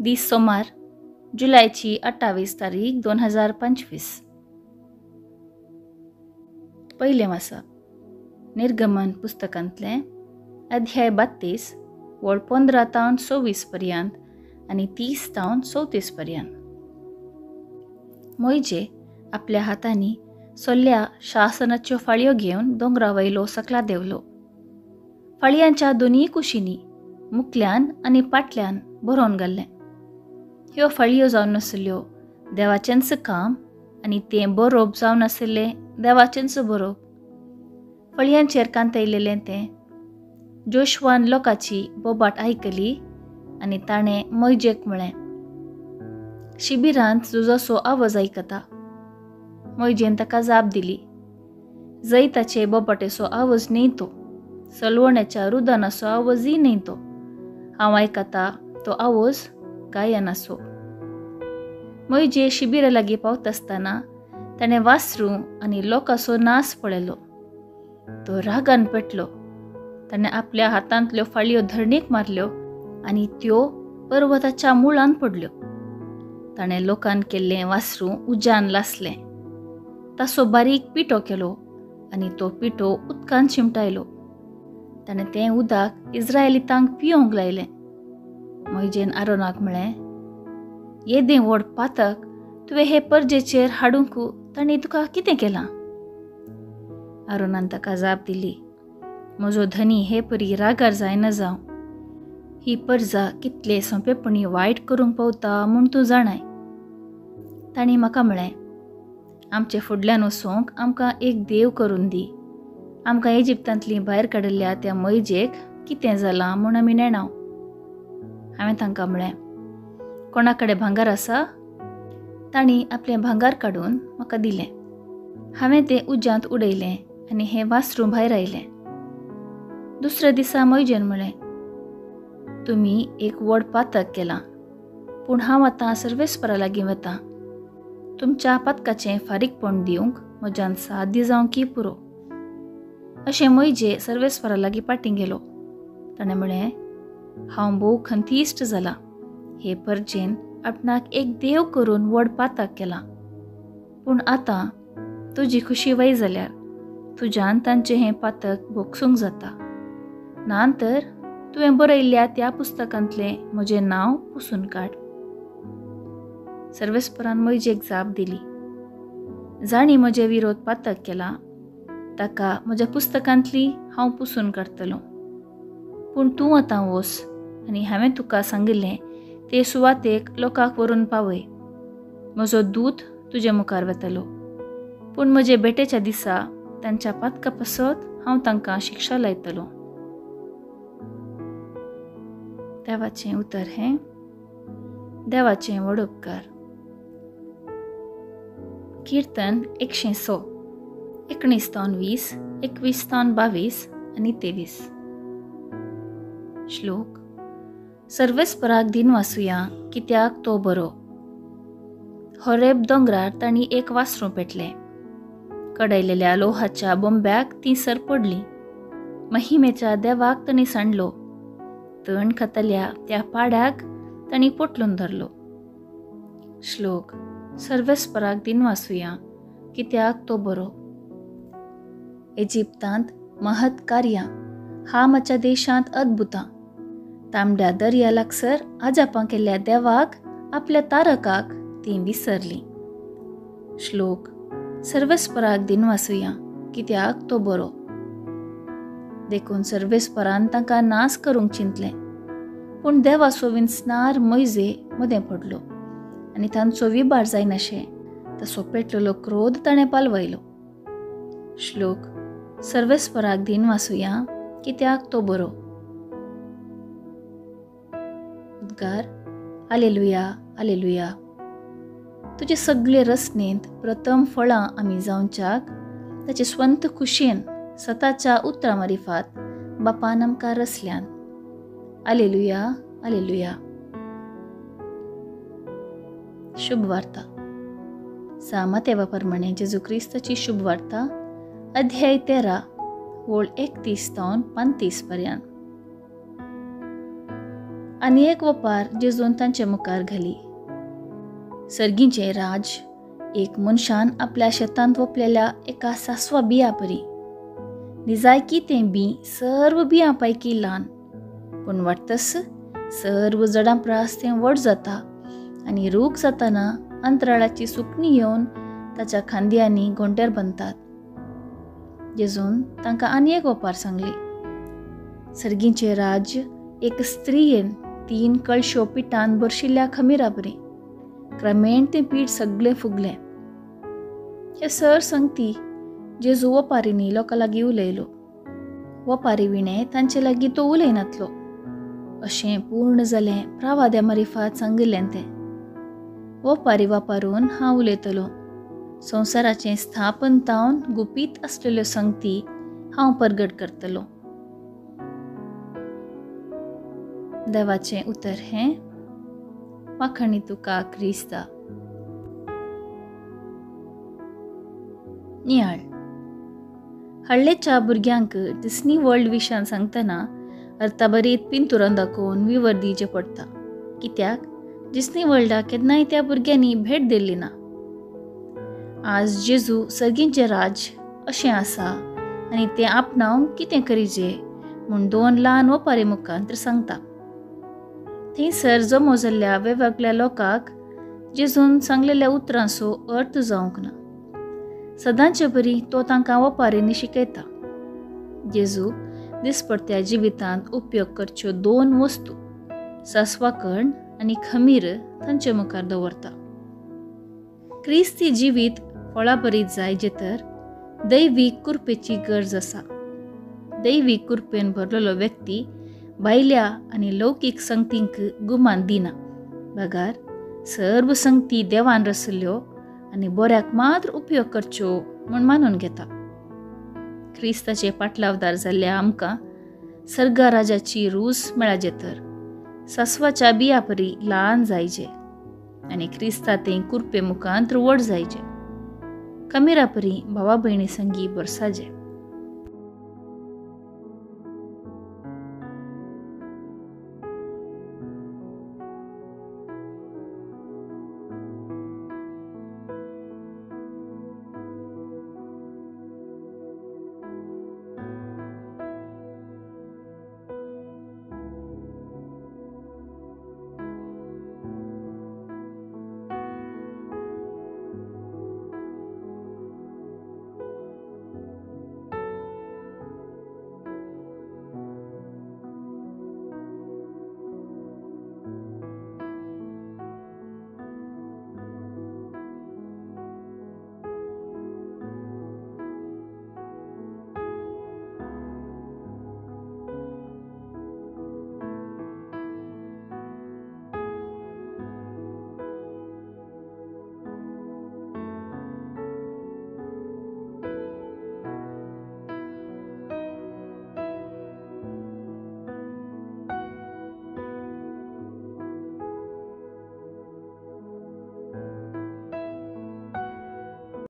दीस सोमार, जुलयची 28 तारीख 2025. पयलें वाचप निर्गमन पुस्तकांतलें अध्याय 32 वळ 15 तावन 26 पर्यंत आनी 30 तावन 34 पर्यंत. मोयजे आपल्या हातांनी सोल्या शासनाच्यो फाळयो घेवन दोंगरा वयलो सकला देंवलो. फाळयांच्या दोनूय कुशींनी मुखल्यान आनी पाटल्यान बरोवन घाल्लें. ह्यो फाळयो जावन नासल्यो देवाचेंच काम आनी तें बरोवप जावन नासलें देवाचेंच बरोवप. फळयांचेर कांतयलेलें तें जोशवान लोकाची बोबाट आयकली आनी ताणें मोयजेक म्हळें, शिबिरांत झुजाचो आवाज आयकता. मोयजेन ताका जाप दिली, जैताचे बोबाटेचो आवाज न्हय तो, सलवण्याच्या रुदनाचो आवाजय न्हय तो, हांव आयकता तो आवाज गायनाचो. मोयजे शिबिरा लागीं पावता आसतना ताणें वासरूं आनी लोकांचो नास पळयलो. तो रागान पेटलो. ताणें आपल्या हातांतल्यो फाळयो धरणीक मारल्यो आनी त्यो पर्वताच्या मुळान पडल्यो. ताणें लोकान केल्लें वासरूं उज्यान लासलें, ताचो बारीक पिठो केलो आनी तो पिठो उदकान शिमटायलो. ताणें तें उदक इस्रायलितांक पियोंक लायलें. मोयजेन आरोनाक म्हळें, येदें व्हड पातक तुवें हे परजेचेर हाडूंक तांणी तुका कितें केलां? आरोनान ताका जाप दिली, म्हजो धनी हे परी रागार जायना जावं. ही परजा कितले सोंपेपणी वायट करूंक पावता म्हूण तूं जाणाय. तांणी म्हाका म्हळें, आमचे फुडल्यान वचूंक आमकां एक देव करून दी. आमकां इजिप्तांतली भायर काडिल्ल्या त्या मोयजेक कितें जालां म्हूण आमी नेणाव. हांवें तांकां म्हळें, कोणा कडेन भांगर आसा? तांणी आपलें भांगर काडून म्हाका दिलें. हांवें तें उज्यांत उडयलें आनी हें वासरूं भायर आयलें. दुसऱ्या दिसा मोयजेन म्हळें, तुमी एक व्हड पातक केलां, पूण हांव आतां सर्वेस्परा लागीं वतां. तुमच्या पातकाचें फारीकपण दिवंक म्हज्यान साध्य जावंक पुरो. अशें मोयजे सर्वेस्परा लागीं पाटीं गेलो. ताणें म्हळें, हांव भोव खंतीश्ट जाला. हे परजेन आपणाक एक देव करून व्हड पातक केलां, पूण आतां तुजी खुशी वय जाल्यार तुज्यान तांचें हें पातक भोगसूंक जाता. ना तर तुवें बरयल्ल्या त्या पुस्तकांतलें म्हजें नांव पुसून काड. सर्वेस्परान मोयजेक जाप दिली, जांणी म्हजे विरोध पातक केला ताका म्हज्या पुस्तकांतली हांव पुसून काडटलो. पूण तूं आतां वोस आनी हांवें तुका सांगिल्लें ते सुवातेक लोकांक व्हरून पावय. म्हजो दूत तुजे मुखार वतलो, पूण म्हजे भेटेच्या दिसा तांच्या पातका पासत हांव तांकां शिक्षा लायतलो. देवाचें उतर हें देवाचें व्हड उपकार. कीर्तन 106, 19 तावन 20, 21 तावन 22 आनी 23. श्लोक. सर्वेस्पराक दिनवासुया कित्याक तो बरो. होरेब दोंगरार तांणी एक वासरूं पेटलें. कडयलेल्या लोहाच्या बोंब्याक ती सर पडली. महिमेच्या देवाक तांणी सांडलो. तण खातल्या त्या पाड्याक तांणी पोटलून धरलो. श्लोक. सर्वेस्पराक दिनवासुया कित्याक तो बरो. इजिप्तांत महत् कार्यां, हामाच्या देशांत अद्भुतां. तांबड्या दर्या लागसर आजापां केल्ल्या देवाक आपल्या तारकाक तीं विसरलीं. श्लोक. सर्वेस्पराक दिनवासुया कित्याक तो बरो. देखून सर्वेस्परान तांकां नास करूंक चिंतलें, पूण देवाचो विंचणार मोयजे मदें पडलो आनी तांचो विबार जायनाशें तसो पेटलेलो क्रोध ताणें पालवयलो. श्लोक. सर्वेस्पराक दिनवासुया कित्याक तो बरो. उद्गार. आलेलुया, आलेलुया. तुजे सगळे रचनेंत प्रथम फळां आमी जावच्याक ताचे स्वंत खुशयेन सताच्या उतरां मारिफात बापान आमकां रचल्यान. आलेलुया, आलेलुया. शुभ वार्ता. सामातेवा प्रमाणे जेजू क्रिस्ताची शुभ वार्ता, अध्याय 13 वळ 31 तावन 35 पर्यंत. आनी एक वपार जेजून तांचे मुखार घाली. सर्गीचें राज एक मनशान आपल्या शेतांत वपलेल्या एका सासवा बिया परी. निजायकी तें बी सर्व बियां पैकी ल्हान, पूण वाडटस सर्व जडां प्रास तें व्हड जाता आनी रूख जाताना अंतराळाची सुकणी येवन ताच्या खांद्यांनी घोंटेर बांदतात. जेजून तांकां आनी एक वपार सांगली. सर्गीचें राज्य एक स्त्रियेन 3 कळश्यो पिठान भरशिल्ल्या खमिरा बरी. क्रमेण तें पीठ सगळें फुगलें. हे सर संगती जेजू वपारींनी लोकां लागीं उलयलो. वपारी विणें तांचे लागीं तो उलयनातलो. अशें पूर्ण जालें प्रावाद्या मारिफात सांगिल्लें तें. वपारी वापरून हांव उलयतलो. संवसाराचें स्थापन तावन गुपीत आसलेल्यो संगती हांव परगट करतलो. देवाचें उतर हें. वाखणी तुका क्रिस्ता. नियाळ. हळ्ळेच्या भुरग्यांक डिस्नी वर्ल्ड विशयान सांगतना अर्थाभरीत पिंतुरां दाखोवन विवर दिवचें पडटा. कित्याक डिस्नी वर्ल्डाक केन्नाय त्या भुरग्यांनी भेट दिल्ली ना. आज जेजू सर्गीचें राज अशें आसा आनी तें आपणावंक कितें करीजे म्हूण 2 ल्हान वपारी मुखांतर सांगता. थंयसर जमो जाल्ल्या वेगवेगळ्या लोकांक जेजून सांगलेल्या उतरांचो अर्थ जावंक ना. सदांचे बरी तो तांकां वपारींनी शिकयता. जेजू दिसपडत्या जिवितांत उपयोग करच्यो 2 वस्तू सासवाकण आनी खमीर तांचे मुखार दवरता. क्रिस्ती जिवीत फळाभरीत जायजे तर दैवीक कृपेची गरज आसा. दैवीक कृपेन भरलेलो व्यक्ती भायल्या आनी लौकीक संगतींक गुमान दिना, बगार सर्व संगती देवान रसल्यो आनी बऱ्याक मात्र उपयोग करच्यो म्हूण मानून घेता. क्रिस्ताचे पाटलावदार जाल्ल्या आमकां सर्गा राजाची रूस मेळाजे तर सासवाच्या बिया परी ल्हान जायजे आनी क्रिस्ता तें कुरपे मुखांत व्हड जायजे. कमिरा परी भावा भयणी संगी बरसाजे.